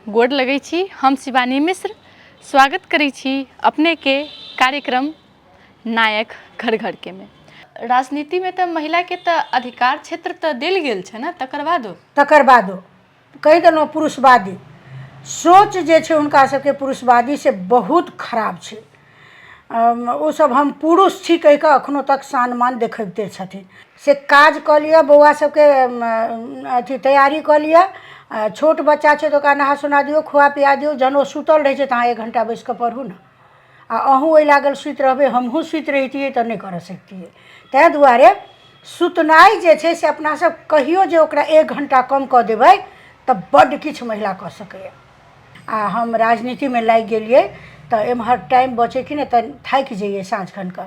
गोड़ लगै छी। हम शिवानी मिश्र स्वागत करै छी अपनेके कार्यक्रम नायक घर घरके में। राजनीतिमे तऽ महिलाके तऽ अधिकार क्षेत्र तऽ देल गेल छै ने, तकर बादो? तकर बादो कहि देलहुँ, पुरुषवादी सोच जे छै हुनका सबके, पुरुषवादी से बहुत खराब छै। ओसब हम पुरुष छी कहि कऽ एखनो तक शान मान देखबिते छथिन। से काज कऽ लिअ, बौआ सबके अथी तैयारी कऽ लिअ, छोट बच्चा छै तऽ ओकरा नहा सोना दियौ, खुआ पिया दियौ, जहन ओ सुतल रहै छै तऽ अहाँ एक घण्टा बैसि कऽ पढ़ू ने। आ अहूँ ओहि लागल सुति रहबै, हमहूँ सुति रहितियै तऽ नहि करऽ सकितियै। ताहि दुआरे सुतनाइ जे छै से अपना सब कहियो जे ओकरा एक घण्टा कम कऽ देबै तऽ बड्ड किछु महिला कऽ सकैए। आ हम राजनीतिमे लागि गेलियै तऽ एम्हर टाइम बचै कि नहि, तऽ थाकि जइयै साँझ खनके,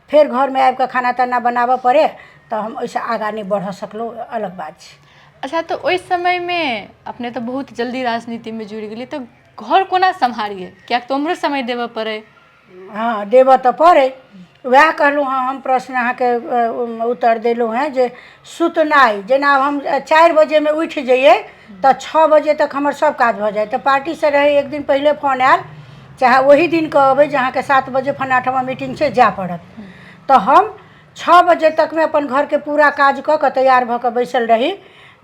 फेर घरमे आबि कऽ खाना ताना बनाबऽ पड़ै, तऽ हम ओहिसँ आगाँ नहि बढ़ऽ सकलहुँ, अलग बात छै। अच्छा, तऽ ओहि समयमे अपने तऽ बहुत जल्दी राजनीतिमे जुड़ि गेलियै, तऽ घर कोना सम्हारियै? किएक तऽ उम्हरो समय देबऽ पड़ै। हँ, देबऽ तऽ पड़ै। उएह कहलहुँ हँ, हम प्रश्न अहाँके उत्तर देलहुँ हेँ जे सुतनाइ जेना आब हम 4 बजेमे उठि जइयै तऽ 6 बजे तक हमर सभ काज भऽ जाइ। तऽ पार्टीसँ रहै, एक दिन पहिले फोन आयल, चाहे ओही दिन कहबै जे अहाँके 7 बजे फन्ना ठमा मीटिंग छै, जाय पड़त, तऽ हम 6 बजे तकमे अपन घरके पूरा काज कऽ कऽ तैयार भऽ कऽ बैसल रही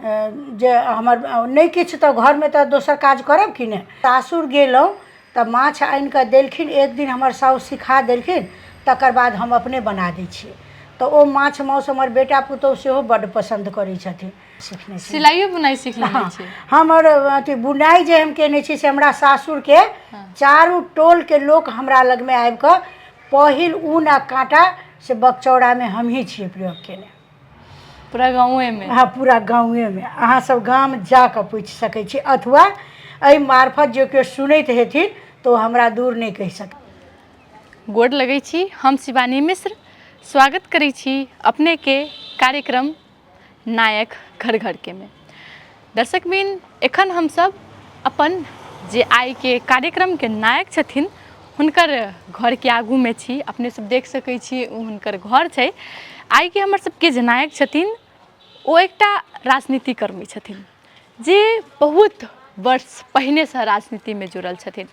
जे हमर नहि किछु तऽ घरमे तऽ दोसर काज करब कि नहि। सासुर गेलहुँ तऽ माछ आनि कऽ देलखिन एक दिन, हमर साउस सिखा देलखिन, तकर बाद हम अपने बना दै छियै। तऽ ओ माछ मासु हमर बेटा पुतहु सेहो बड्ड पसन्द करै छथिन। सिखने छी। सिलाइयो बुनाइ सीख लेने छी? हमर अथी बुनाइ जे हम केने छी से हमरा सासुरके चारू टोलके लोक हमरा लगमे आबि कऽ पहिल ऊन आ काँटा से बकचौड़ामे हमही छियै प्रयोग केने। पूरा गाँवेमे? हँ, पूरा गाँवेमे। अहाँ सब गाम जा कऽ पूछि सकै छी, अथवा एहि मार्फत जे केओ सुनैत हेथिन तऽ ओ हमरा दूर नहि कहि सक। गोड़ लगै छी। हम शिवानी मिश्र स्वागत करै छी अपनेके कार्यक्रम नायक घर घरके में। दर्शक बिन, एखन हमसब अपन जे आइके कार्यक्रमके नायक छथिन हुनकर घरके आगूमे छी। अपने सब देख सकै छी, ओ हुनकर घर छै। आइके हमर सबके जे नायक छथिन ओ एकटा राजनीतिकर्मी छथिन जे बहुत वर्ष पहिनेसँ राजनीतिमे जुड़ल छथिन।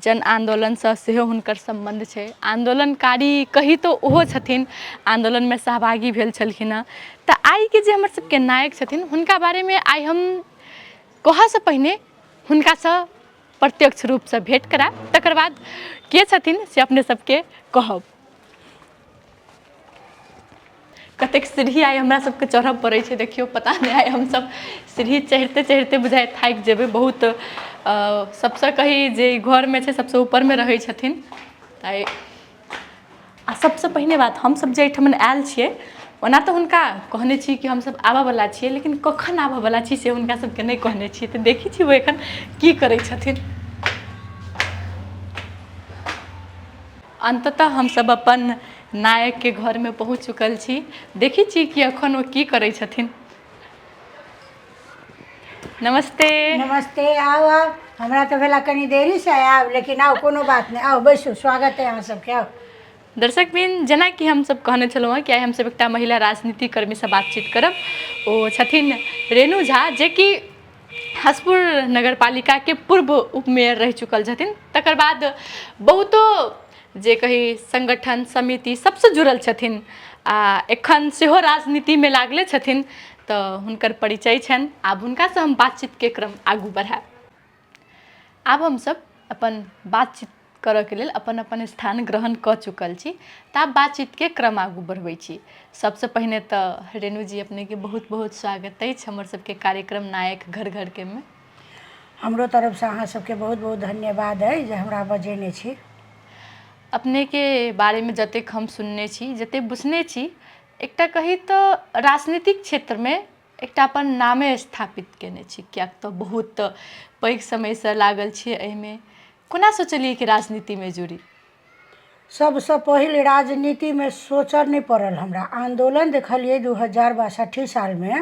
जन आन्दोलनसँ सेहो हुनकर सम्बन्ध छै। आन्दोलनकारी कही तऽ ओहो छथिन, आन्दोलनमे सहभागी भेल छलखिन हँ। तऽ आइके जे हमर सबके नायक छथिन हुनका बारेमे आइ हम कहऽसँ पहिने हुनकासँ प्रत्यक्ष रूपसँ भेँट करायब, तकर बाद के छथिन से अपने सबके कहब। कतेक सीढ़ी आइ हमरा सबके चढ़ऽ पड़ै छै, देखियौ। पता नहि, आइ हमसब सीढ़ी चढ़िते चढ़िते बुझाइ थाकि जेबै बहुत। सबसँ कही जे ई घरमे छै, सबसँ ऊपरमे रहै छथिन आइ। आ सबसँ पहिने बात, हमसब जे एहिठमन आयल छियै, ओना तऽ हुनका कहने छी कि हमसब आबऽवला छियै, लेकिन कखन आबऽवला छी से हुनका सबके नहि कहने छियै। तऽ देखै छी ओ एखन की करै छथिन। अन्ततः हमसभ अपन नायकके घरमे पहुँच चुकल छी। देखै छी कि एखन ओ की करै छथिन। नमस्ते। नमस्ते, आउ आउ। हमरा तऽ भेला कनि देरीसँ आयब, लेकिन आउ, कोनो बात नहि, आउ बैसू। स्वागत है अहाँ सबके, आउ। दर्शक बिन, जेनाकि हमसभ कहने छलहुँ हँ कि आइ हमसभ एकटा महिला राजनीतिकर्मीसँ बातचीत करब, ओ छथिन रेणु झा, जेकि हसपुर नगरपालिकाके पूर्व उपमेयर रहि चुकल छथिन। तकर बाद बहुतो जे कही संगठन समिति सबसँ जुड़ल छथिन आ एखन सेहो राजनीतिमे लागले छथिन। तऽ हुनकर परिचय छनि। आब हुनकासँ हम बातचीतके क्रम आगू बढ़ायब। आब हमसब अपन बातचीत करऽके लेल अपन अपन स्थान ग्रहण कऽ चुकल छी, तऽ आब बातचीतके क्रम आगू बढ़बै छी। सबसँ पहिने तऽ रेणुजी, अपनेके बहुत बहुत स्वागत अछि हमर सबके कार्यक्रम नायक घर घरके मे। हमरो तरफसँ अहाँ सबके बहुत बहुत धन्यवाद अइ जे हमरा बजेने छी। अपनेके बारेमे जतेक हम सुनने छी, जतेक बुझने छी, एकटा कही तऽ राजनीतिक क्षेत्रमे एकटा अपन नामे स्थापित कयने छी, किएक तऽ बहुत पैघ समयसँ लागल छियै एहिमे। कोना सोचलियै कि राजनीतिमे जुड़ी? सबसँ पहिल राजनीतिमे सोचऽ नहि पड़ल हमरा। आन्दोलन देखलियै 2062 सालमे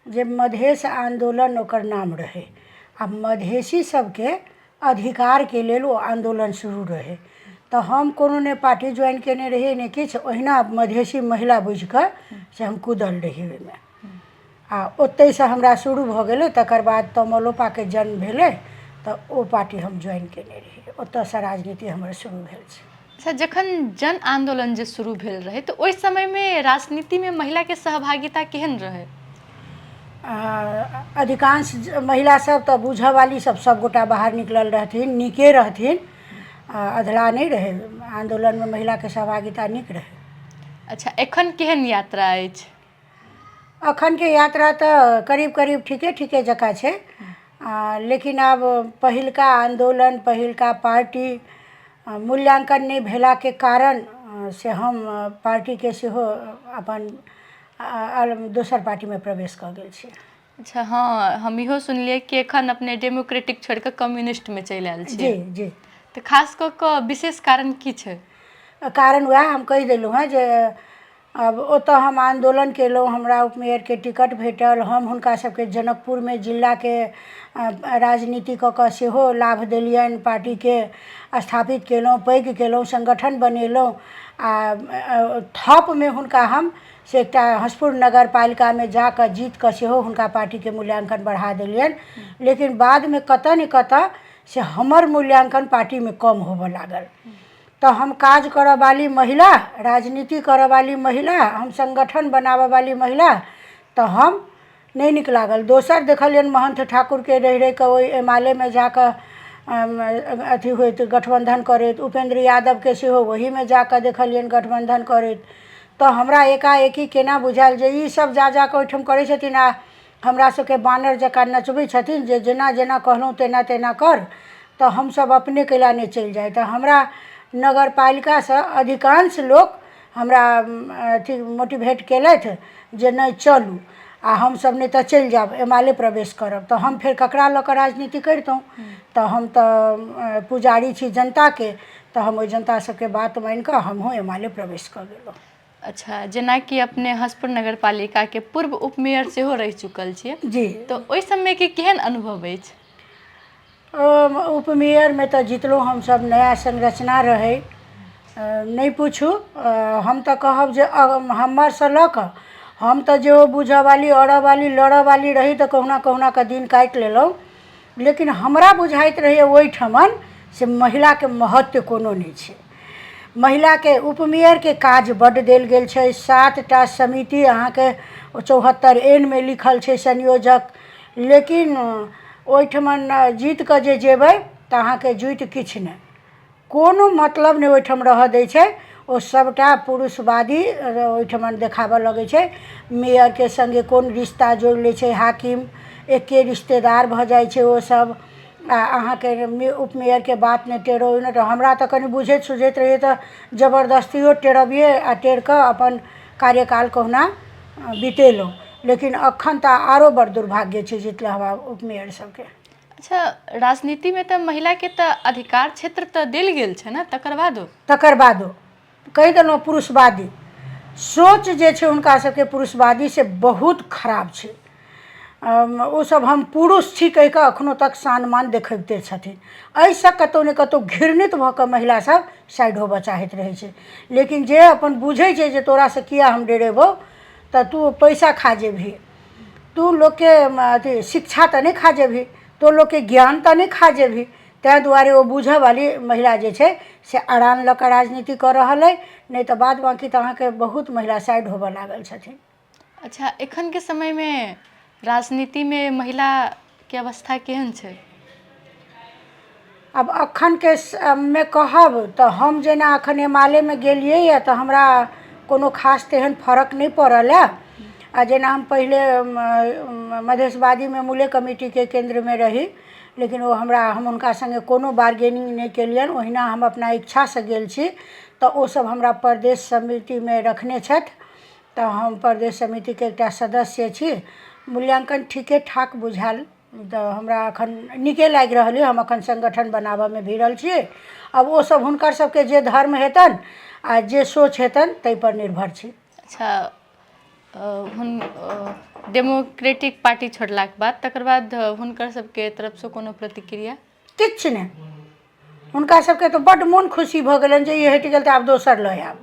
जे मधेश आन्दोलन ओकर नाम रहै, आ मधेशी सबके अधिकारके लेल ओ आन्दोलन शुरू रहै। तऽ हम कोनो नहि पार्टी ज्वाइन कयने रहियै, नहि किछु, ओहिना मधेशी महिला बुझि कऽ से हम कूदल रहियै ओहिमे। आ ओतहिसँ हमरा शुरू भऽ गेलै। तकर बाद तमलोपाके जन्म भेलै तऽ ओ पार्टी हम ज्वाइन कयने रहियै। ओतयसँ राजनीति हमर शुरू भेल छै। अच्छा, जखन जन आन्दोलन जे शुरू भेल रहै तऽ ओहि समयमे राजनीतिमे महिलाके सहभागिता केहन रहै? अधिकांश महिला सब तऽ बूझऽवाली सब सबगोटा बाहर निकलल रहथिन, नीके रहथिन, अधलाह नहि रहै। आन्दोलनमे महिलाके सहभागिता नीक रहै। अच्छा, एखन केहन यात्रा अछि? अखनके यात्रा तऽ करीब करीब ठीके ठीके जकाँ छै, लेकिन आब पहिलका आन्दोलन, पहिलका पार्टी मूल्याङ्कन नहि भेलाके कारण से हम पार्टीके सेहो अपन दोसर पार्टीमे प्रवेश कऽ गेल छी। अच्छा, हँ, हम इहो सुनलियै कि एखन अपने डेमोक्रेटिक छोड़ि कऽ कम्युनिस्टमे चलि आयल छी। जी जी। तऽ खास कऽ कऽ विशेष कारण की छै? कारण वएह हम कहि देलहुँ हेँ जे आब ओतऽ हम आन्दोलन केलहुँ, हमरा उपमेयरके टिकट भेटल, हम हुनका सबके जनकपुरमे जिलाके राजनीति कऽ कऽ सेहो लाभ देलियनि, पार्टीके स्थापित केलहुँ, पैघ केलहुँ, सङ्गठन बनेलहुँ आ थपमे हुनका हम से एकटा हँसपुर नगरपालिकामे जाकऽ जीत कऽ सेहो हुनका पार्टीके मूल्याङ्कन बढ़ा देलियनि। लेकिन बादमे कतऽ ने कतऽ से हमर मूल्याङ्कन पार्टीमे कम होबऽ लागल। तऽ हम काज करऽ वाली महिला, राजनीति करऽ वाली महिला, हम सङ्गठन बनाबऽ वाली महिला, तऽ हम नहि नीक लागल। दोसर देखलियनि महन्थ ठाकुरके रहि रहि कऽ ओहि एमालेमे जाकऽ अथी होइत गठबन्धन करैत, उपेन्द्र यादवके सेहो ओहीमे जाकऽ देखलियनि गठबन्धन करैत, तऽ हमरा एकाएकी केना बुझायल जे ई सब जा जाकऽ ओहिठाम करै छथिन आ हमरा सबके बानर जकाँ नचबै छथिन जे जेना जेना कहलहुँ तेना तेना कर, तऽ हमसब अपने कैला नहि चलि जाइ। तऽ हमरा नगरपालिकासँ अधिकांश लोक हमरा अथी मोटिवेट केलथि जे नहि चलू आ हमसब नहि तऽ चलि जायब, एमाले प्रवेश करब। तऽ हम फेर ककरा लऽ कऽ राजनीति करितहुँ? तऽ हम तऽ पुजारी छी जनताके, तऽ हम ओहि जनता सबके बात मानिकऽ हमहूँ एमाले प्रवेश कऽ गेलहुँ। अच्छा, जेनाकि अपने हसपुर नगरपालिकाके पूर्व उपमेयर सेहो रहि चुकल छियै जी, तऽ ओहि समयके केहन अनुभव अछि? उपमेयरमे तऽ जितलहुँ हमसब, नया संरचना रहै, नहि पूछू। हम तऽ कहब जे हमरसँ लऽ कऽ हम तऽ जे ओ बूझऽवाली, अड़ऽवाली, लड़ऽवाली रही तऽ कहुना कहुना कऽ दिन काटि लेलहुँ, लेकिन हमरा बुझाइत रहैए ओहिठमन से महिलाके महत्व कोनो नहि छै। महिलाके उपमेयरके काज बड्ड देल गेल छै, 7टा समिति अहाँके 74 एन मे लिखल छै संयोजक, लेकिन ओहिठमन जीत कऽ जे जेबै तऽ अहाँके जुति किछु नहि, कोनो मतलब नहि ओहिठाम रहऽ दै छै। ओ सभटा पुरुषवादी ओहिठमन देखाबऽ लगै छै। मेयरके सङ्गे कोन रिश्ता जोड़ि लै छै हाकिम, एके रिश्तेदार भऽ जाइ छै ओसभ, आ अहाँके उपमेयरके बात नहि टेरो नहि। हमरा तऽ कनि बुझैत सुझैत रहियै तऽ जबरदस्तियो टेरबियै आ टेर कऽ अपन कार्यकाल कहुना बितेलहुँ, लेकिन एखन तऽ आरो बड़ दुर्भाग्य छै जितलहबा उपमेयर सभके। अच्छा, राजनीतिमे तऽ महिलाके तऽ अधिकार क्षेत्र तऽ देल गेल छै ने, तकर बादो? तकर बादो कहि देलहुँ, पुरुषवादी सोच जे छै हुनका सबके पुरुषवादी से बहुत खराब छै। ओसब हम पुरुष छी कहि कऽ एखनो तक शान मान देखबिते छथिन। एहिसँ कतहु ने कतहु घृणित भऽ कऽ महिला सब साइड होबऽ चाहैत रहै छै। लेकिन जे अपन बुझै छै जे तोरासँ किया हम डरेबौ, तऽ तू पैसा खा जेबही, तू लोकके अथी शिक्षा तऽ नहि खा जेबही, तू लोकके ज्ञान तऽ नहि खा जेबही, ताहि दुआरे ओ बूझऽवाली महिला जे छै से अड़ान लऽ कऽ राजनीति कऽ रहल अइ। नहि तऽ बाद बाँकी तऽ अहाँके बहुत महिला साइड होबऽ लागल छथिन। अच्छा, एखनके समयमे राजनीतिमे महिलाके अवस्था केहन छै? आब एखनके मे कहब तऽ हम जेना एखन एमालेमे गेलियैए तऽ हमरा कोनो खास तेहन फरक नहि पड़ल हँ। आ जेना हम पहिले मधेशवादीमे मूले कमिटीके केन्द्रमे रही, लेकिन ओ हमरा हम हुनका सङ्गे कोनो बार्गेनिंग नहि केलियनि, ओहिना हम अपना इच्छासँ गेल छी, तऽ ओसभ हमरा प्रदेश समितिमे रखने छथि, तऽ हम प्रदेश समितिके एकटा सदस्य छी। मूल्याङ्कन ठीके ठाक बुझायल, तऽ हमरा एखन नीके लागि रहल अइ। हम एखन सङ्गठन बनाबऽमे भिड़ल छी। आब ओसभ हुनकर सभके जे धर्म हेतनि आ जे सोच हेतनि ताहिपर निर्भर छी। अच्छा, हुन डेमोक्रेटिक पार्टी छोड़लाके बाद तकर बाद हुनकर सबके तरफसँ कोनो प्रतिक्रिया? किछु नहि। हुनका सबके तऽ बड्ड मोन खुशी भऽ गेलनि जे ई हटि गेल तऽ आब दोसर लऽ आयब,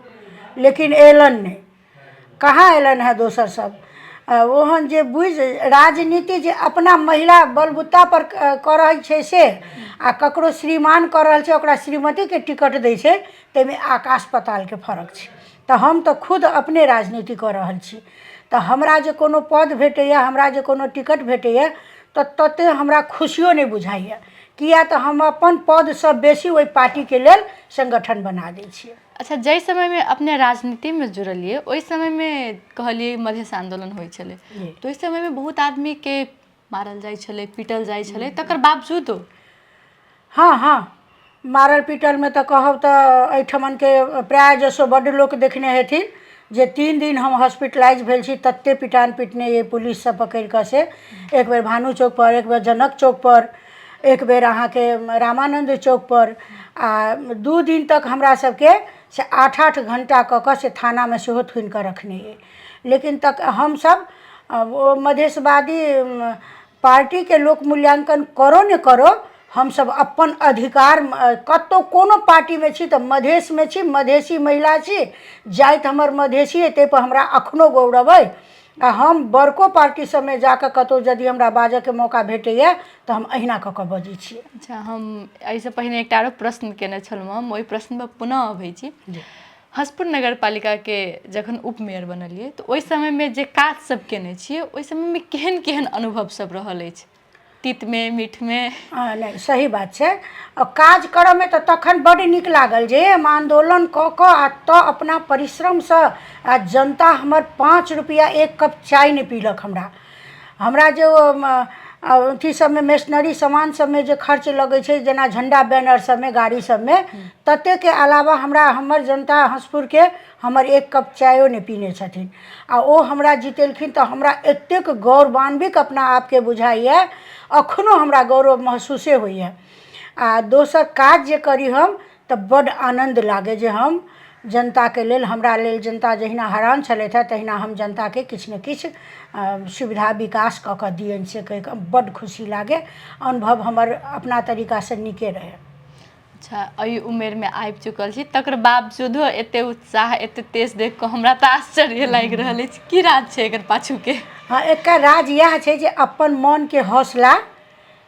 लेकिन अयलनि नहि। कहाँ अयलनि हेँ दोसर सब? ओहन जे बुझि राजनीति जे अपना महिला बलबुत्तापर कऽ रहल छै से, आ ककरो श्रीमान कऽ रहल छै, ओकरा श्रीमतीके टिकट दै छै, ताहिमे आकाश पातालके फरक छै। तऽ हम तऽ खुद अपने राजनीति कऽ रहल छी, तऽ हमरा जे कोनो पद भेटैए, हमरा जे कोनो टिकट भेटैए, तऽ ततेक हमरा खुशियो नहि बुझाइए, किया तऽ हम अपन पदसँ बेसी ओहि पार्टीके लेल सङ्गठन बना दै छियै। अच्छा, जाहि समयमे अपने राजनीतिमे जुड़लियै, ओहि समयमे कहलियै मधेश आन्दोलन होइ छलै, तऽ ओहि समयमे बहुत आदमीके मारल जाइ छलै, पीटल जाइ छलै, तकर बावजूदो? हँ हँ, मारल पीटलमे तऽ कहब तऽ एहिठमनके प्रायः जसो बड्ड लोक देखने हेथिन जे 3 दिन हम हॉस्पिटलाइज भेल छी, ततेक पिटान पिटने अइ पुलिस सब पकड़ि कऽ से। एक बेर भानु चौकपर, एक बेर जनक चौकपर, एक बेर अहाँके रामानन्द चौकपर, आ 2 दिन तक हमरा सबके से 8-8 घण्टा कऽ कऽ से थानामे सेहो थुनि कऽ रखने अइ। लेकिन तक हमसब ओ मधेशवादी पार्टीके लोक मूल्याङ्कन करो नहि करो, हमसब अपन अधिकार, कतहु कोनो पार्टीमे छी तऽ मधेशमे छी, मधेशी महिला छी, जाति हमर मधेशी अइ, ताहिपर हमरा एखनो गौरव अइ। आ हम बड़को पार्टी सबमे जाकऽ कतहु यदि हमरा बाजऽके मौका भेटैए तऽ हम अहिना कऽ कऽ बजै छियै। अच्छा, हम एहिसँ पहिने एकटा आरो प्रश्न केने छलहुँ, हम ओहि प्रश्नपर पुनः अबै छी। हसपुर नगरपालिकाके जखन उपमेयर बनलियै तऽ ओहि समयमे जे काज सब केने छियै, ओहि समयमे केहन केहन अनुभव सब रहल अछि, तीतमे मीठमे? नहि, सही बात छै। काज करऽमे तऽ तखन बड्ड नीक लागल जे हम आन्दोलन कऽ कऽ आ तऽ अपना परिश्रमसँ, आ जनता हमर 5 रुपैआ 1 कप चाय नहि पीलक। हमरा हमरा जे ओ अथी सबमे मेशनरी सामान सबमे जे खर्च लगै छै, जेना झण्डा बैनर सबमे, गाड़ी सबमे, ततेकके अलावा हमरा हमर जनता हँसपुरके हमर 1 कप चायो नहि पीने छथिन, आ ओ हमरा जितेलखिन, तऽ हमरा एतेक गौरवान्वित अपना आपके बुझाइए, अखनो हमरा गौरव महसूसे होइए। आ दोसर काज जे करी हम तऽ बड्ड आनन्द लागै जे हम जनताके लेल, हमरा लेल जनता जहिना हरान छलथि हेँ, तहिना हम जनताके किछु ने किछु सुविधा विकास कऽ कऽ दियनि, से कहि कऽ बड्ड खुशी लागै। अनुभव हमर अपना तरीकासँ नीके रहै। अच्छा, एहि उमेरमे आबि चुकल छी, तकर बावजूदो एते उत्साह, एते तेज देख कऽ हमरा तऽ आश्चर्य लागि रहल अछि। की राज छै एकर पाछूके? हँ, एकर राज इएह छै जे अपन मोनके हौसला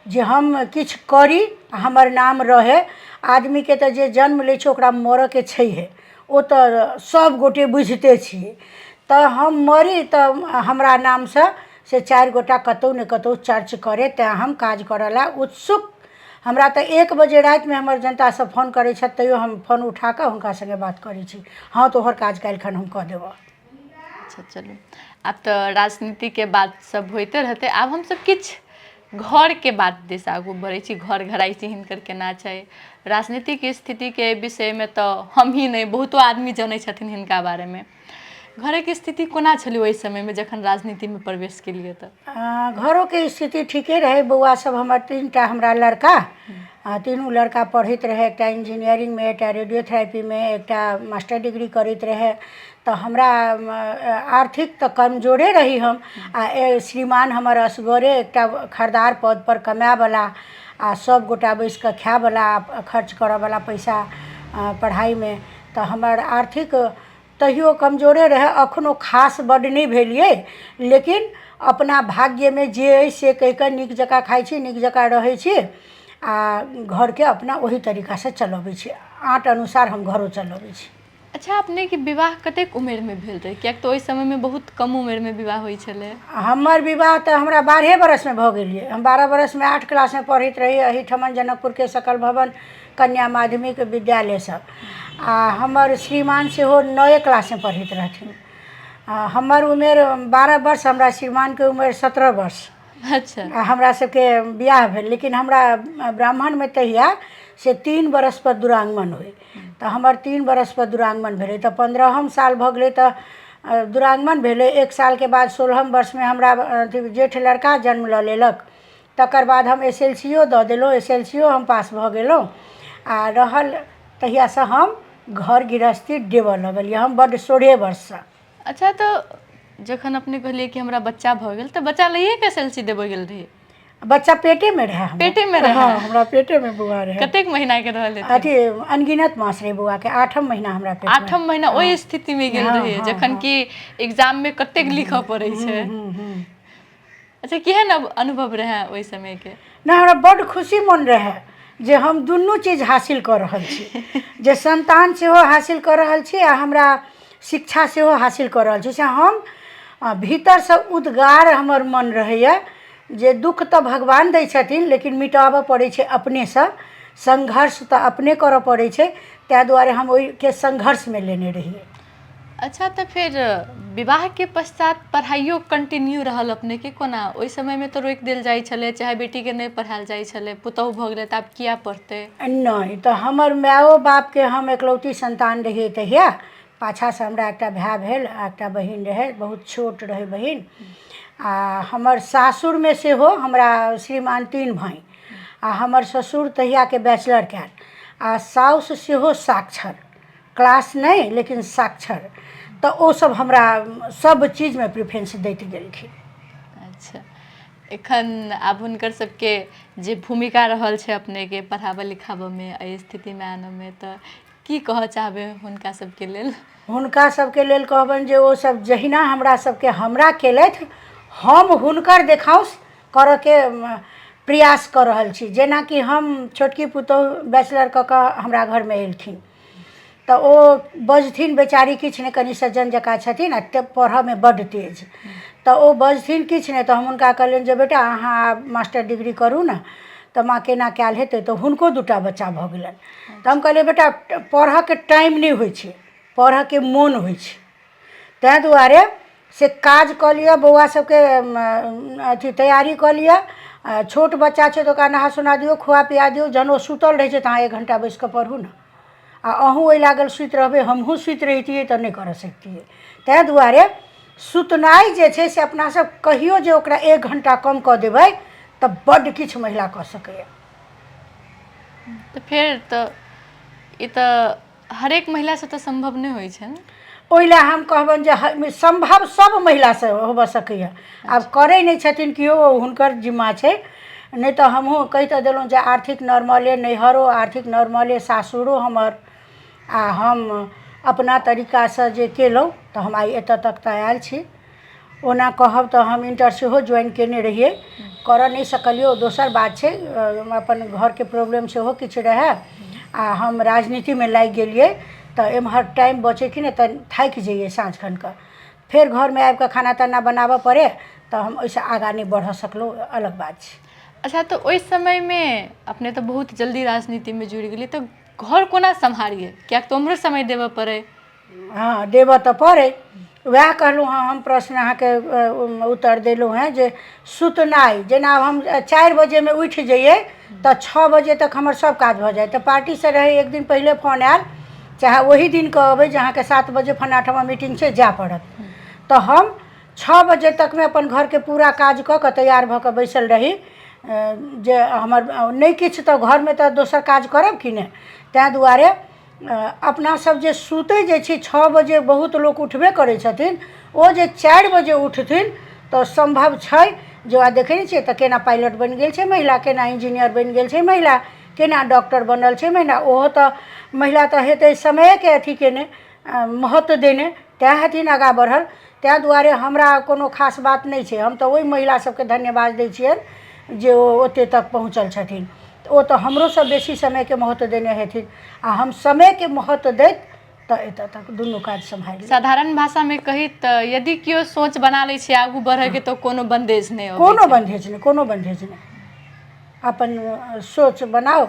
जे हम किछु करी, हमर नाम रहै। आदमीके तऽ जे जन्म लै छै ओकरा मरऽके छैहे, ओ तऽ सभ गोटे बुझिते छियै। तऽ हम मरी तऽ हमरा नामसँ से 4 गोटा कतहु ने कतहु चर्च करै, तैँ हम काज करऽ लए उत्सुक। हमरा तऽ 1 बजे रातिमे हमर जनता सब फोन करै छथि, तैयो हम फोन उठाकऽ हुनका सङ्गे बात करै छी, हँ तोहर काज काल्हिखन हम कऽ देबऽ। अच्छा, चलू, आब तऽ राजनीतिके बात सब होइते रहतै। आब हमसब किछु घरके बात दिस आगू बढ़ै छी। घर घरायसी हिनकर केना छै? राजनीतिक स्थितिके विषयमे तऽ हमही नहि, बहुतो आदमी जनै छथिन हिनका बारेमे। घरक स्थिति कोना छलै ओहि समयमे जखन राजनीतिमे प्रवेश केलियै तऽ? घरोके स्थिति ठीके रहै। बौआ सब हमर 3टा हमरा लड़का, आ तीनू लड़का पढ़ैत रहै, एकटा इंजीनियरिंगमे, एकटा रेडियोथेरेपीमे, एकटा मास्टर डिग्री करैत रहै। तऽ हमरा आर्थिक तऽ कमजोरे रही हम, आ श्रीमान हमर असगरे एकटा खरदार पदपर कमायवला, आ सब गोटा बैसि कऽ खायवला, खर्च करऽवला पैसा पढ़ाइमे, तऽ हमर आर्थिक तहियो कमजोरे रहै, अखनो खास बड्ड नहि भेल अइ, लेकिन अपना भाग्यमे जे अइ से कहि कऽ नीक जकाँ खाइ छी, नीक जकाँ रहै छी, आ घरके अपना ओही तरीकासँ चलऽबै छी। आँट अनुसार हम घरो चलऽबै छी। अच्छा, अपनेके विवाह कतेक उमेरमे भेल रहै? किएक तऽ ओहि समयमे बहुत कम उमेरमे विवाह होइ छलै। हमर विवाह तऽ हमरा 12 बरसमे भऽ गेल यऽ। हम 12 बरसमे 8 क्लासमे पढ़ैत रही एहिठमन जनकपुरके सकल भवन कन्या माध्यमिक विद्यालयसँ, आ हमर श्रीमान सेहो 9 क्लासमे पढ़ैत रहथिन। आ हमर उमेर 12 वर्ष, हमरा श्रीमानके उमेर 17 वर्ष। अच्छा। आ हमरा सबके बियाह भेल, लेकिन हमरा ब्राह्मणमे तहिया से 3 बरसपर दुरागमन होइ, तऽ हमर 3 बरसपर दुरागमन भेलै, तऽ 15म साल भऽ गेलै तऽ दुरागमन भेलै। 1 सालके बाद 16म वर्षमे हमरा अथी जेठ लड़का जन्म लऽ लेलक। तकर बाद हम एस एल सी ओ दऽ देलहुँ, एस एल सी ओ हम पास भऽ गेलहुँ, आ रहल तहियासँ हम घर गृहस्थी देबऽ लगलियै, हम बड्ड 16 वर्षसँ। अच्छा, तऽ जखन अपने कहलियै कि हमरा बच्चा भऽ गेल, तऽ बच्चा लैए कऽ एस एल सी देबऽ गेल रहियै? बच्चा पेटेमे रहए हमरा। पेटेमे रहए? हँ, हमरा पेटेमे बौआ रहए। कतेक महीना के रहल हेतै? अथी अनगिनत मास रहै बौआके, 8म महीना हमरा पेटमे। 8म महीना ओहि स्थितिमे गेल हँ, रहियै हँ, जखन हँ। कि एग्जाममे कतेक लिखऽ पड़ै छै। हूँ, हूँ। अच्छा, केहन अनुभव रहए ओहि समयके? नहि, हमरा बड्ड खुशी मोन रहए जे हम दुनू चीज हासिल कऽ रहल छी, जे सन्तान सेहो हासिल कऽ रहल छी आ हमरा शिक्षा सेहो हासिल कऽ रहल छी। से हम भीतरसँ उद्गार हमर मन रहैए जे दुःख तऽ भगवान दै छथिन, लेकिन मिटाबऽ पड़ै छै अपनेसँ, संघर्ष तऽ अपने करऽ पड़ै छै। ताहि दुआरे हम ओहिके संघर्षमे लेने रहियै। अच्छा, तऽ फेर विवाहके पश्चात पढ़ाइयो कंटिन्यू रहल अपनेके? कोना? ओहि समयमे तऽ रोकि देल जाइ छलै, चाहे बेटीके नहि पढ़ायल जाइ छलै, पुतहु भऽ गेलै तऽ आब किया पढ़तै। नहि तऽ हमर मायो बापके, हम एकलौती सन्तान रहियै तहिया। पाछाँसँ हमरा एकटा भाय भेल आ एकटा बहिन रहै, बहुत छोट रहै बहिन। आ हमर सासुरमे सेहो हमरा श्रीमान 3 भाइ, आ हमर ससुर तहियाके बैचलर कयल, आ साउस सेहो साक्षर, क्लास नहि लेकिन साक्षर, तऽ ओसभ हमरा सभ चीजमे प्रिफरेंस दैत गेलखिन। अच्छा, एखन आब हुनकर सबके जे भूमिका रहल छै अपनेके पढ़ाबऽ लिखाबऽमे, एहि स्थितिमे आनऽमे, तऽ की कहऽ चाहबै हुनका सबके लेल? हुनका सबके लेल कहबनि जे ओसभ जहिना हमरा सबके हमरा केलथि, हम हुनकर देखाउस करऽके प्रयास कऽ रहल छी। जेनाकि हम छोटकी पुतोहु बैचलर कऽ कऽ हमरा घरमे एलखिन तऽ ओ बजथिन बेचारी किछु नहि, कनि सज्जन जकाँ छथिन आ पढ़ऽमे बड्ड तेज, तऽ ओ बजथिन किछु नहि। तऽ हम हुनका कहलियनि जे बेटा, अहाँ आब मास्टर डिग्री करू ने। तऽ माँ, केना कयल हेतै? तऽ हुनको 2टा बच्चा भऽ गेलनि। तऽ हम कहलियै, बेटा, पढ़ऽके टाइम नहि होइ छै, पढ़ऽके मोन होइ छै। ताहि दुआरे से काज कऽ लिअ, बौआ सबके अथी तैयारी कऽ लिअ। छोट बच्चा छै तऽ ओकरा नहा सोना दियौ, खुआ पिया दियौ। जहन ओ सुतल रहै छै तऽ अहाँ 1 घण्टा बैसि कऽ पढ़ू ने। आ अहूँ ओहि लागल सुति रहबै, हमहूँ सुति रहितियै तऽ नहि करऽ सकितियै। ताहि दुआरे सुतनाइ जे छै से अपना सब कहियो जे ओकरा 1 घण्टा कम कऽ देबै तऽ बड्ड किछु महिला कऽ सकैए। तऽ फेर तऽ ई तऽ हरेक महिलासँ तऽ सम्भव नहि होइ छै ने? ओहि लए हम कहबनि जे सम्भव सभ महिलासँ होबऽ सकैए। आब करै नहि छथिन केओ, हुनकर जिम्मा छै। नहि तऽ हमहूँ कहि तऽ देलहुँ जे आर्थिक नॉर्मले नैहरो, आर्थिक नॉर्मले सासुरो हमर, आ हम अपना तरीकासँ जे केलहुँ तऽ हम आइ एतऽ तक तऽ आयल छी। ओना कहब तऽ हम इण्टर सेहो ज्वाइन कयने रहियै, करऽ नहि सकलियै, ओ दोसर बात छै। अपन घरके प्रॉब्लम सेहो किछु रहए आ हम राजनीतिमे लागि गेलियै, तऽ एम्हर टाइम बचै कि नहि, तऽ थाकि जइयै साँझ खनके, फेर घरमे आबि कऽ खाना ताना बनाबऽ पड़ै, तऽ हम ओहिसँ आगाँ नहि बढ़ऽ सकलहुँ, अलग बात छै। अच्छा, तऽ ओहि समयमे अपने तऽ बहुत जल्दी राजनीतिमे जुड़ि गेलियै, तऽ घर कोना सम्हारियै? किएक तऽ उम्हरो समय देबऽ पड़ै। हँ, देबऽ तऽ पड़ै। उएह कहलहुँ हँ, हम प्रश्न अहाँके उत्तर देलहुँ हेँ जे सुतनाइ, जेना आब हम 4 बजेमे उठि जइयै तऽ 6 बजे तक हमर सभ काज भऽ जाइ। तऽ पार्टीसँ रहै, एक दिन पहिले फोन आयल, चाहे ओही दिनके अबै, जे अहाँके 7 बजे फन्ना ठमा मीटिंग छै, जाय पड़त। तऽ हम 6 बजे तकमे अपन घरके पूरा काज कऽ कऽ तैयार भऽ कऽ बैसल रही जे हमर नहि किछु तऽ घरमे तऽ दोसर काज करब कि नहि। ताहि दुआरे अपना सब जे सुतै जे छी 6 बजे, बहुत लोक उठबे करै छथिन, ओ जे 4 बजे उठथिन तऽ सम्भव छै जे आइ देखै नहि छियै तऽ केना पायलट बनि गेल छै महिला, केना इंजीनियर बनि गेल छै महिला, केना डॉक्टर बनल छै महिला। ओहो तऽ महिला तऽ हेतै समयके अथी केने, महत्व देने, तैँ हेथिन आगाँ बढ़ल। ताहि दुआरे हमरा कोनो खास बात नहि छै। हम तऽ ओहि महिला सबके धन्यवाद दै छियनि जे ओ ओतेक तक पहुँचल छथिन। ओ तऽ हमरोसँ बेसी समयके महत्व देने हेथिन, आ हम समयके महत्व दैत तऽ एतऽ तक दुनू काज सम्हारि लेब। साधारण भाषामे कही तऽ यदि केओ सोच बना लै छै आगू बढ़यके तऽ कोनो बन्देज नहि अबै कोनो छै। बन्धेज नहि, कोनो बन्धेज नहि। अपन सोच बनाउ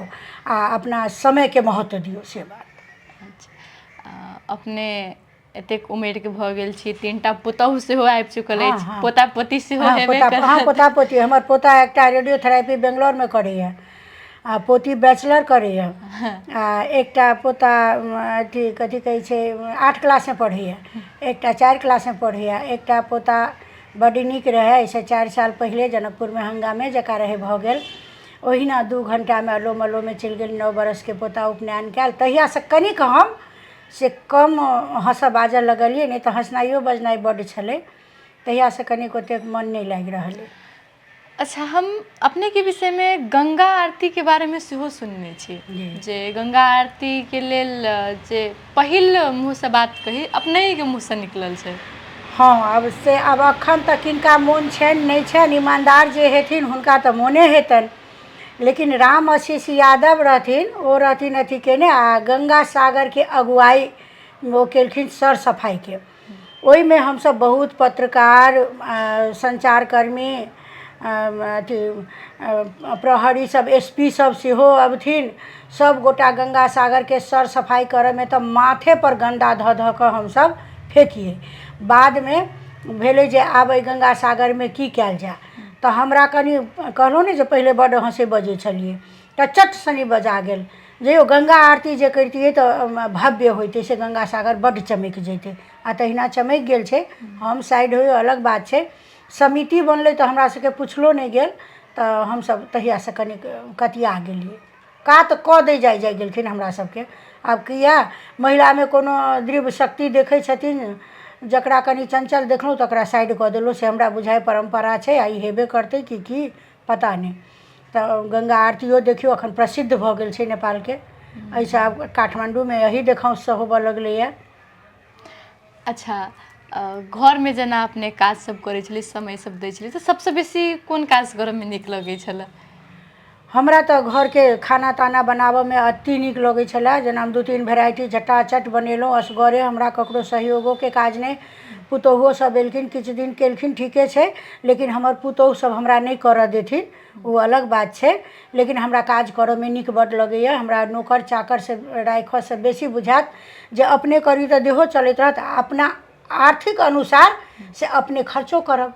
आ अपना समयके महत्व दियौ, से बात। अच्छा, अपने एतेक उमेरके भऽ गेल छी, 3टा पुतहु सेहो आबि चुकल अछि, पोता पोती सेहो हेबे पोता, हँ, करत। पोता पोती। हमर पोता एकटा रेडियोथेरेपी बेंगलोरमे करैए, आ पोती बैचलर करैए, आ एकटा पोता अथी कथी कहै छै, 8 क्लासमे पढ़ैए, एकटा 4 क्लासमे पढ़ैए। एकटा पोता बड्ड नीक रहै, एहिसँ 4 साल पहिले जनकपुरमे हंगामे जकाँ रहै भऽ गेल, ओहिना 2 घण्टामे अलोम अलोमे चलि गेल। 9 बरसके पोता उपनयन कयल, तहियासँ कनिक हम से कम हँसऽ बाजऽ लगलियै, नहि तऽ हँसनाइयो बजनाइ बड्ड छलै। तहियासँ कनिक ओतेक मन नहि लागि रहल अइ। अच्छा, हम अपनेके विषयमे गंगा आरतीके बारेमे सेहो सुनने छी जे गंगा आरतीके लेल जे पहिल मुँहसँ बात कही अपनेके मुँहसँ निकलल छै। हँ, आब से आब एखन तक किनका मोन छनि नहि छनि, ईमानदार जे हेथिन हुनका तऽ मोने हेतनि, लेकिन राम आशीष यादव रहथिन, ओ रहथिन अथी केने आ गंगा सागरके अगुआइ ओ केलखिन सर सफाइके। ओहिमे हमसभ बहुत पत्रकार, सञ्चारकर्मी, अथी प्रहरी सब, एस पी सब सेहो अबथिन। सब गोटा गंगा सागरके सर सफाइ करऽमे तऽ माथेपर गन्दा धऽ धऽ कऽ हमसभ फेकियै। बादमे भेलै जे आब एहि गंगा सागरमे की कयल जाय, तऽ हमरा कनि कहलहुँ ने जे पहिले बड्ड हँसै बजै छलियै, तऽ चट सनी बजा गेल जे यौ गंगा आरती जे करितियै तऽ भव्य होइतै, से गंगा सागर बड्ड चमकि जइतै। आ तहिना चमकि गेल छै। हम साइड होइ अलग बात छै, समिति बनलै तऽ हमरा सबके पुछलो नहि गेल, तऽ हमसब तहियासँ कनिक कतिया गेलियै। कात कऽ दै जाइ जाइ गेलखिन हमरा सबके। आब किया महिलामे कोनो दृढ़ शक्ति देखै छथिन, जकरा कनि चञ्चल देखलहुँ तकरा साइड कऽ देलहुँ। से हमरा बुझाइ परम्परा छै आ ई हेबे करतै कि की पता नहि। तऽ गंगा आरतियो देखियौ अखन प्रसिद्ध भऽ गेल छै नेपालके। एहिसँ आब काठमाण्डूमे एही देखाउँससँ होबऽ लगलैए। अच्छा, घरमे जेना अपने काज सब करै छलियै, समय सब दै छलियै, तऽ सबसँ बेसी कोन काज करऽमे नीक लगै छलै? हमरा तऽ घरके खाना ताना बनाबऽमे अति नीक लगै छलै। जेना हम 2-3 वेराइटी झटाझट बनेलहुँ असगरे, हमरा ककरो सहयोगोके काज नहि। पुतोहुओ सब एलखिन, किछु दिन केलखिन, ठीके छै, लेकिन हमर पुतोहु सब हमरा नहि करऽ देथिन, ओ अलग बात छै। लेकिन हमरा काज करऽमे नीक बड्ड लगैए। हमरा नौकर चाकरसँ राखऽसँ बेसी बुझायत जे अपने करी तऽ देहो चलैत रहत आ अपना आर्थिक अनुसार से अपने खर्चो करब,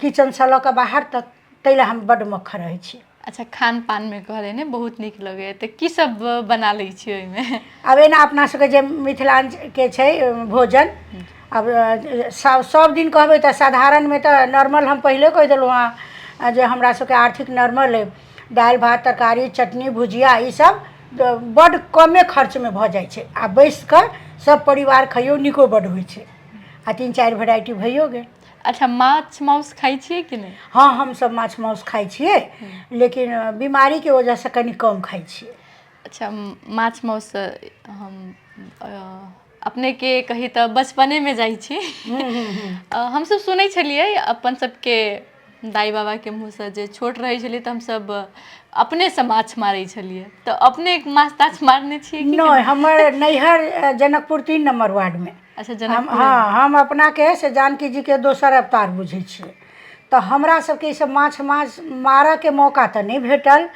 किचनसँ लऽ कऽ बाहर तक, ताहि लए हम बड्ड मक्खर रहै छी। अच्छा, खान पानमे कहलियै ने बहुत नीक लगैए, तऽ की सब बना लै छी ओहिमे? आब एना अपना सबके जे मिथिलाञ्चलके छै भोजन, आब सब दिन कहबै तऽ साधारणमे तऽ नॉर्मल हम पहिले कहि देलहुँ हँ जे हमरा सबके आर्थिक नॉर्मल अइ, दालि भात तरकारी चटनी भुजिया ई सब बड्ड कमे खर्चमे भऽ जाइ छै आ बैसि कऽ सब परिवार खइयौ, नीको बड्ड होइ छै आ 3-4 वेराइटी भइयो गेल। अच्छा, माछ माउस खाइ छियै कि नहि? हँ, हमसब माछ माउस खाइ छियै, लेकिन बीमारीके वजहसँ कनि कम खाइ छियै। अच्छा, माछ माउस हम अपनेके कही तऽ बचपनेमे जाइ छी। हमसब सुनै छलियै अपन सबके दाइ बाबाके मुँहसँ जे छोट रहै छलियै तऽ हमसब अपनेसँ माछ मारै छलियै, तऽ अपने माछ ताछ मारने छियै कि नहि? हमर नैहर जनकपुर 3 नम्बर वार्डमे। अच्छा, जनकपुर। हँ, हम अपनाके से जानकी जीके दोसर अवतार बुझै छियै, तऽ हमरा सबके ई सब माछ माछ मारऽके मौका तऽ नहि भेटल,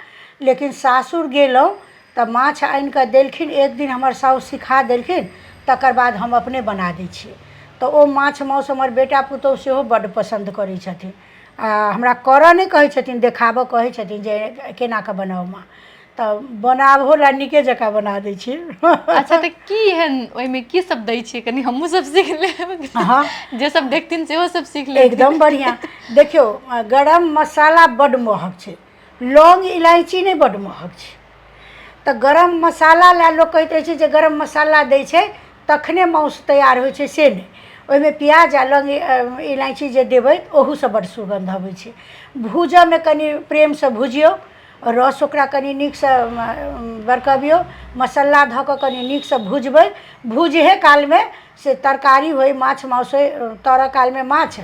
लेकिन सासुर गेलहुँ तऽ माछ आनिकऽ देलखिन। एक दिन हमर साउस सिखा देलखिन, तकर बाद हम अपने बना दै छियै। तऽ ओ माछ माउस हमर बेटा पुतौह सेहो बड्ड पसन्द करै छथिन आ हमरा करऽ नहि कहै छथिन, देखाबऽ कहै छथिन जे केना कऽ बनाउ माँ, तऽ बनाबहो लए नीके जकाँ बना दै छियै। अच्छा, तऽ की एहन ओहिमे की सब दै छियै? कनि हमहूँ सब सीख लेब। हँ, जे सब देखथिन सेहो सब सीख लेथिन। एकदम बढ़िआँ। देखियौ, गरम मसाला बड्ड महग छै, लौंग इलायची नहि बड्ड महग छै, तऽ गरम मसाला लए लोक कहैत रहै छै जे गरम मसाला दै छै तखने मासु तैयार होइ छै, से नहि। ओहिमे प्याज आ लौंग इलायची जे देबै ओहूसँ बड्ड सुगन्ध अबै छै। भूजऽमे कनि प्रेमसँ भुजियौ, रस ओकरा कनि नीकसँ बरकबियौ, मसल्ला धऽ कऽ कनि नीकसँ भुजबै। भुजहे कालमे से तरकारी होइ, माछ मासु होइ, तरऽ कालमे माछ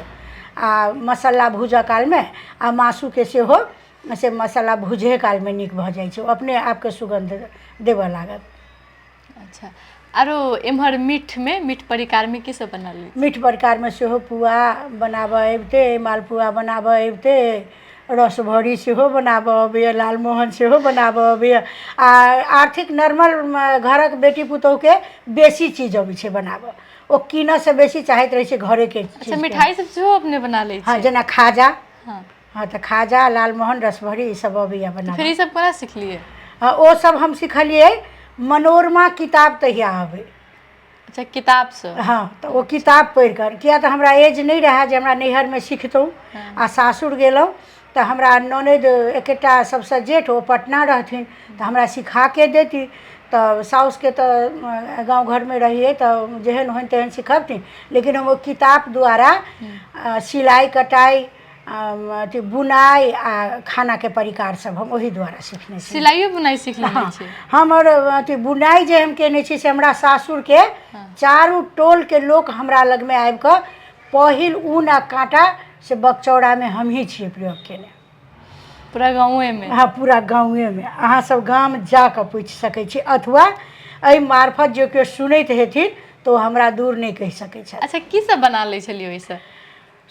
आ मसल्ला भूजऽ कालमे आ मासुके सेहो से मसल्ला भुजहे कालमे नीक भऽ जाइ छै, ओ अपने आपके सुगन्ध देबऽ लागत। अच्छा, आरो एम्हर मीठमे, मीठ परिकारमे की सब बना लै? मीठ प्रकारमे सेहो पुआ बनाबऽ अबिते, मालपुआ बनाबऽ अबिते, रसभरी सेहो बनाबऽ अबैए, लालमोहन सेहो बनाबऽ अबैए। आ आर्थिक नॉर्मल घरक बेटी पुतोहुके बेसी चीज अबै छै बनाबऽ, ओ कीनऽसँ बेसी चाहैत रहै छै घरेके अच्छा, चीजके। मिठाई सब सेहो अपने बना लै हँ, छियै? जेना खाजा। हँ। हँ, तऽ खाजा, लालमोहन, रसभरी ई सब अबैए तऽ फेर बनाबऽ। ई सब कोना सिखलियै? हँ, ओ सब हम सिखलियै, मनोरमा किताब तहिया अबै। अच्छा, किताबसँ? हँ, तऽ ओ किताब पढ़ि कऽ, किया तऽ हमरा एज नहि रहए जे हमरा नैहरमे सिखतहुँ। आ सासुर गेलहुँ तऽ हमरा ननैद एकेटा सबसँ जेठ, ओ पटना रहथिन, तऽ हमरा सिखाके देती। तऽ साउसके तऽ गाँव घरमे रहियै तऽ जेहन होइन तेहन सिखबथिन, लेकिन हम ओ किताब द्वारा सिलाइ कटाइ अथी बुनाइ आ खानाके परिकार सब हम ओहि द्वारा सिखने छी। सिलाइयो बुनाइ सीख लेने छी? हमर अथी बुनाइ जे हम केने छी से हमरा सासुरके चारू टोलके लोक हमरा लगमे आबि कऽ पहिल ऊन आ काँटा से बकचौड़ामे हमही छियै प्रयोग केने। पूरा गाँवेमे? हँ, पूरा गाँवेमे। अहाँ सब गाम जा कऽ पूछि सकै छी अथवा एहि मार्फत जे केओ सुनैत हेथिन तऽ ओ हमरा दूर नहि कहि सकै छथि। अच्छा, की सब बना लै छलियै ओहिसँ?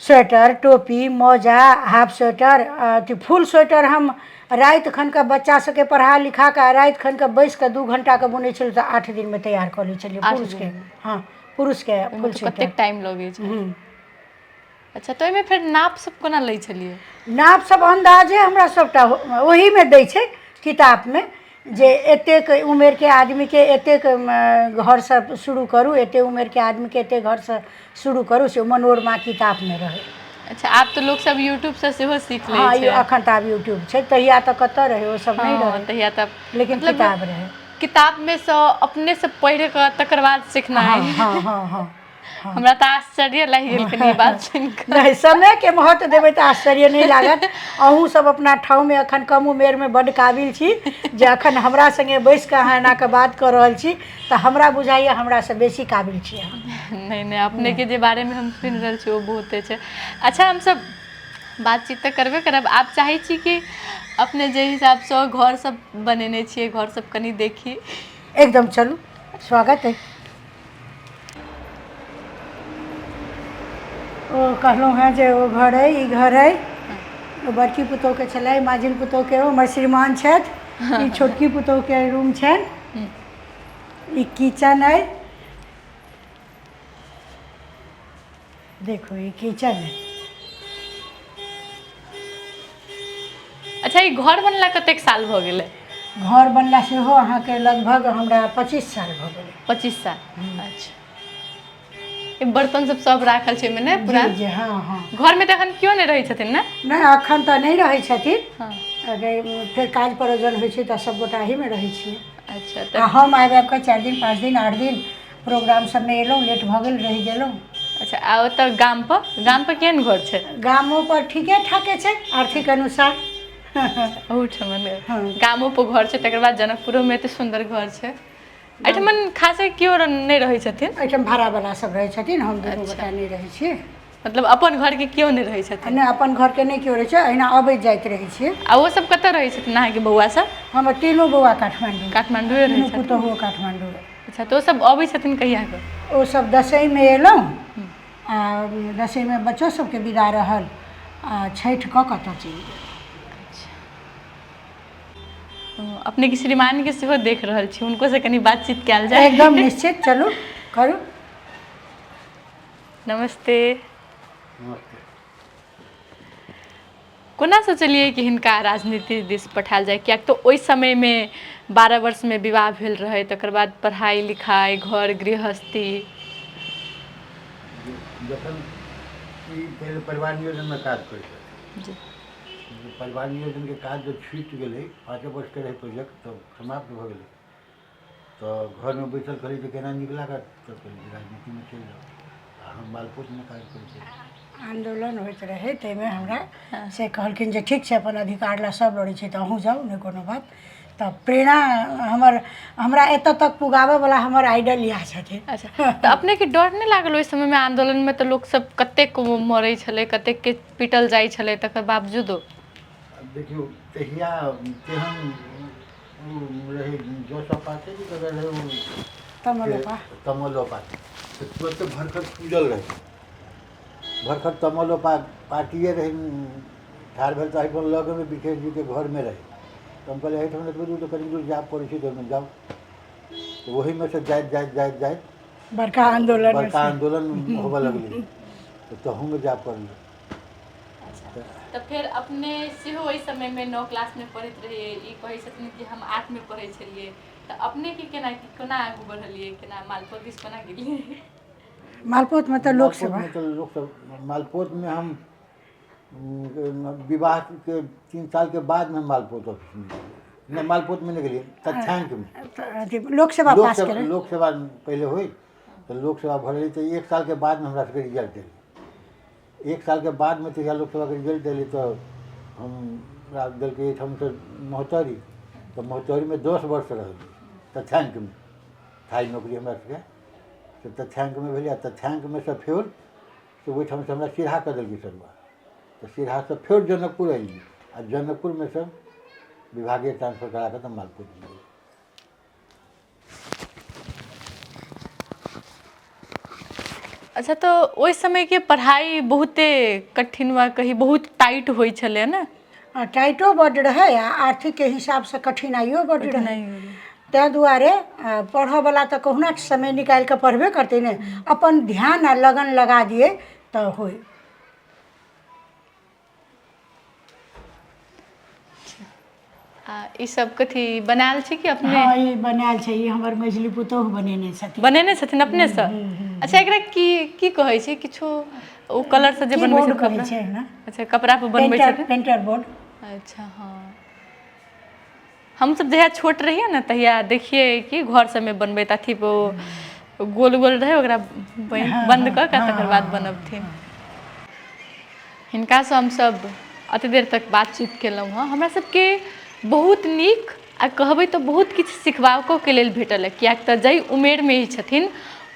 स्वेटर, टोपी, मोजा, हाफ स्वेटर, अथी फुल स्वेटर। हम राति खनके बच्चा सबके पढ़ा लिखा कऽ राति खनके बैस कऽ 2 घंटाके बुनै छलियै तऽ 8 दिनमे तैयार कऽ लै छलियै। 8 पुरुषके दिनमे? हँ, पुरुषके ओहिमे फुल तऽ स्वेटर। कतेक टाइम लगै छै। हूँ। अच्छा, तऽ ओहिमे फेर नाप सब कोना लै छलियै? नाप सब अन्दाजे हमरा सबटा ओहीमे दै छै किताबमे जे एतेक उमेरके आदमीके एतेक घरसँ शुरू करू, एतेक उमेरके आदमीके एतेक घरसँ शुरू करू, से मनोरमा किताबमे रहै। अच्छा, आब तऽ लोक सब यूट्यूब से सेहो सीख लै हँ छै। एखन तऽ आब यूट्यूब छै, तहिया तऽ कतऽ रहै, ओ सब नहि रहै। तहिया तऽ लेकिन मतलब किताब रहै। किताबमे सँ अपने से पढ़ि कऽ तकर बाद सिखनाइ। हँ हँ हँ हँ। हमरा तऽ आश्चर्य लागि गेल कनि ई बात सुनि कऽ। नहि, समयके महत्व देबै तऽ आश्चर्य नहि लागत। अहूँ सब अपना ठाउमे एखन कम उमेरमे बड्ड काबिल छी जे एखन हमरा सङ्गे बैस कऽ अहाँ एना कऽ बात कऽ रहल छी, तऽ हमरा बुझाइए हमरासँ बेसी काबिल छी अहाँ। नहि नहि, अपनेके जे बारेमे हम सुनि रहल छी ओ बहुते छै। अच्छा, हमसब बातचीत तऽ करबे करब, आब चाहै छी कि अपने जे हिसाबसँ घर सब बनेने छियै, घर सब कनि देखी। एकदम, चलू, स्वागत अइ। ओ कहलहुँ हेँ जे ओ घर अइ, ई घर अइ, ओ बड़की पुतोहुके छलै, माझिल पुतोहुके, ओ हमर श्रीमान छथि, ई छोटकी पुतोहुके रूम छनि, ई किचन अइ। देखू, ई किचन अइ। अच्छा, ई घर बनला कतेक साल भऽ गेलै? घर बनला सेहो अहाँके लगभग हमरा 25 साल भऽ गेलै। 25 साल। अच्छा, ई बर्तन सब सब राखल छै ओहिमे ने पूरा? जी जी, हँ हँ। घरमे तऽ एखन केओ नहि रहै छथिन ने? नहि, एखन तऽ नहि रहै छथिन। अगर फेर काज परोजन होइ छै तऽ सभगोटा एहीमे रहै छियै। अच्छा। आ तऽ हम आबि आबि कऽ 4 दिन, 5 दिन, 8 दिन प्रोग्राम सबमे एलहुँ, लेट भऽ गेल, रहि गेलहुँ। अच्छा, आ ओतऽ गाम पर केहन घर छै? गामो पर ठीके ठाके छै आर्थिक अनुसार। ओहूठमन? हँ। गामो पर घर छै, तकर बाद जनकपुरोमे एते सुन्दर घर छै। एहिठमन खासे केओ नहि रहै छथिन? एहिठाम भाड़ावला सब रहै छथिन, हम दुनू गोटा नहि रहै छियै। मतलब अपन घरके केओ नहि रहै छथिन? नहि, अपन घरके नहि केओ रहै छै, अहिना अबैत जाइत रहै छियै। आ ओ सब कतऽ रहै छथिन, अहाँके बौआ सब? हमर तीनू बौआ काठमाण्डू। काठमाण्डुए रहै तीनू छथिन? पुतोहुओ काठमाण्डू। अच्छा, तऽ ओ सब अबै छथिन कहिया कऽ? ओ सब दशईंमे एलहुँ आ दशईंमे बच्चो सबके विदा रहल आ छठि कऽ कऽ चलि गेल। अपनेके श्रीमानके सेहो देख रहल छी, हुनको से कनि बातचीत कयल जाय। एकदम निश्चित, चलू करू। नमस्ते। नमस्ते। कोना सोचलियै कि हिनका राजनीति दिस पठायल जाय? किएक तऽ ओहि समयमे 12 वर्षमे विवाह भेल रहै, तकर बाद पढ़ाइ लिखाइ, घर गृहस्थी। जखन ई पहिले परिवार नियोजनमे काज करै छलखिन। परिवार नियोजनके काज जब छूटि गेलै, 5 वर्षके रहै प्रोजेक्ट, तब समाप्त भऽ गेलै, तऽ घरमे बैसल कहलियै जे केना नीक लागत, तऽ कहलियै जे राजनीतिमे चलि जाउ आ हम मालपोतमे काज करै छलियै। आन्दोलन होइत रहै ताहिमे हमरा से कहलखिन जे ठीक छै, अपन अधिकार लए सब लड़ै छै तऽ अहूँ जाउ, नहि कोनो बात। तऽ प्रेरणा हमर, हमरा एतऽ तक पुगाबऽवला हमर आइडल इएह छथिन। अच्छा, तऽ अपनेके डर नहि लागल ओहि समयमे? आन्दोलनमे तऽ लोकसब कतेक मरै छलै, कतेकके पीटल जाइ छलै, तकर बावजूदो? आब देखियौ, तहिया तेहन ओ रहै जोसफ पार्टी कि ककर रहै ओ तमलोपा। तमलोपा, तऽ तुरन्ते भरखर फूजल रहै, भरखर तमलोपा पार्टिए रहै ठाढ़ भेल, तऽ एहिठाम लगमे विशेष जीके घरमे रहै, तऽ हम कहलियै एहिठाम एतबे दूर तऽ कनि दूर जाय पड़ै छै तऽ ओहिमे जाउ, तऽ ओहीमे सँ जाइत जाइत जाइत जाइत बड़का आन्दोलन बड़का आन्दोलन होबऽ लगलै, तऽ तहूमे जाय पड़लै। तऽ फेर अपने सेहो ओहि समयमे 9 क्लासमे पढ़ैत रहियै, ई कहै छथिन कि हम 8मे पढ़ै छलियै, तऽ अपनेके केना कोना आगू बढ़लियै, केना मालपोत दिस कोना गेलियै? मालपोतमे तऽ लोकसेवा मालपोतमे तऽ लोकसभ मालपोतमे हम विवाहके 3 सालके बादमे हम मालपोत ऑफिसमे गेलियै, नहि, मालपोतमे नहि गेलियै, तथ्यांकमे। अथी लोकसेवा पास केलनि। लोकसेवा पहिले होइ तऽ लोकसेवा भरलियै, तऽ 1 सालके बादमे हमरा सबके रिजल्ट एलै। एक सालके बादमे तहिया लोकसभाके रिजल्ट एलै तऽ हमरा देलकै एहिठामसँ महोत्तरी। तऽ महोत्तरीमे 10 वर्ष रहलियै तथ्याङ्कमे। स्थायी नौकरी हमरा सबके से तथ्याङ्कमे भेलै आ तथ्याङ्कमे सँ फेर से ओहिठामसँ हमरा सिरहा कऽ देलकै सरुआ। तऽ सिरहासँ फेर जनकपुर अयली आ जनकपुरमे सँ विभागीय ट्रांसफर करा कऽ तऽ मालपुर गेलियै। अच्छा, तऽ ओहि समयके पढ़ाइ बहुते कठिन वा कही बहुत टाइट होइ छलै ने? टाइटो बड्ड रहै आ आर्थिकके हिसाबसँ कठिनाइयो बड्ड रहै, ताहि दुआरे पढ़ऽवला तऽ कहुना समय निकालि कऽ पढ़बे करतै ने, अपन ध्यान आ लगन लगा दियै तऽ होइ। आ ई सब कथी बनायल छै कि अपने? हँ, ई बनायल छै, ई हमर मझिली पुतोहु बनेने छथिन। बनेने छथिन अपनेसँ? अच्छा, एकरा की की कहै छै? किछो ओ कलर से जे बनबै कीबोर्ड छै कहै कपड़ा छै ने। अच्छा, कपड़ा पर बनबै पेंटर छथिन। Painter board. अच्छा, हँ, हमसब जहिया छोट रहियै ने तहिया देखियै कि घर सबमे बनबैत अथी ओ गोल गोल रहै, ओकरा बन्द कऽ कऽ तकर बाद बनबथिन। हिनकासँ हमसब अते देर तक बातचीत केलहुँ हँ, हमरा सबके बहुत नीक आ कहबै तऽ बहुत किछु सिखबाकोके लेल भेटल हँ, किएक तऽ जाहि उमेरमे ई छथिन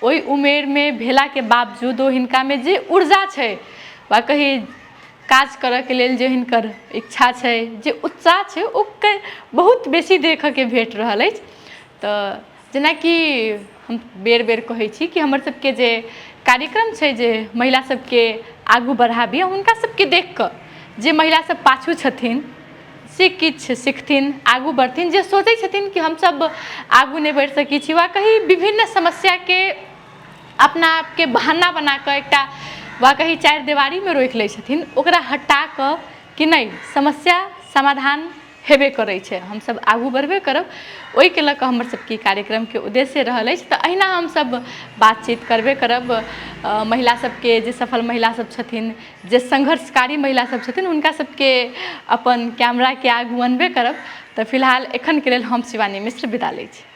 ओहि उमेरमे भेलाके बावजूदो हिनकामे जे ऊर्जा छै वा कही काज करऽके लेल जे हिनकर इच्छा छै, जे उत्साह छै, ओ बहुत बेसी देखऽके भेट रहल अछि। तऽ जेनाकि हम बेर बेर कहै छी कि हमर सबके जे कार्यक्रम छै जे महिला सबके आगू बढ़ाबी, हुनका सबके देख कऽ जे महिला सब पाछू छथिन से किछु सिखथिन, आगू बढ़थिन। जे सोचै छथिन कि हमसब आगू नहि बढ़ि सकै छी वा कहीं विभिन्न समस्याके अपना आपके बहाना बना कऽ एकटा वा कही चारि देवारीमे रोकि लै छथिन, ओकरा हटा कऽ कि नहि, समस्या समाधान हेबे करै छै, हमसब आगू बढ़बे करब, ओहिके लऽ कऽ हमर सबके ई कार्यक्रमके उद्देश्य रहल अछि। तऽ अहिना हमसब बातचीत करबे करब महिला सबके, जे सफल महिला सब छथिन, जे संघर्षकारी महिला सब छथिन, हुनका सबके अपन कैमराके आगू अनबे करब। तऽ फिलहाल एखनके लेल हम शिवानी मिश्र विदा लै छी।